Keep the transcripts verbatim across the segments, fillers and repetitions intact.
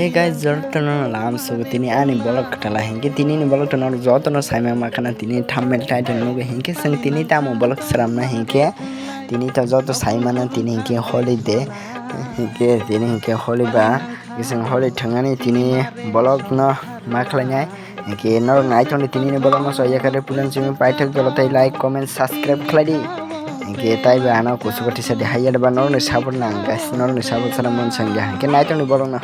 Hey guys, jotono lam sugo tini ani vlog kwtala hinkhe tini ni vlog tono jotono saima makhana tini thumbnail title nugo hinkhe chwng tini tamo vlog sramna hinkhe tini to joto saimano tini hinkhe holiday hinkhe tini hinkhe holiba hinkhe chwng holi thangani tini vlog no ma khlainai hinkhe norok naithokni tini ni vlog no so yakare pulan chini paithak jolo tei like comment subscribe khlaidi hinkhe taiba ano kusugo tisa di hayya ba norokni support nang guys norokni support sana mon sangya hinkhe naithokni vlog no.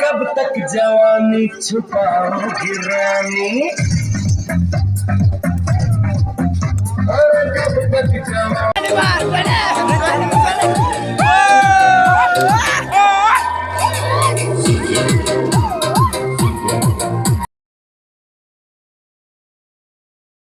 कब तक जवानी छुपाओगी रानी। अरे कब तक जवानी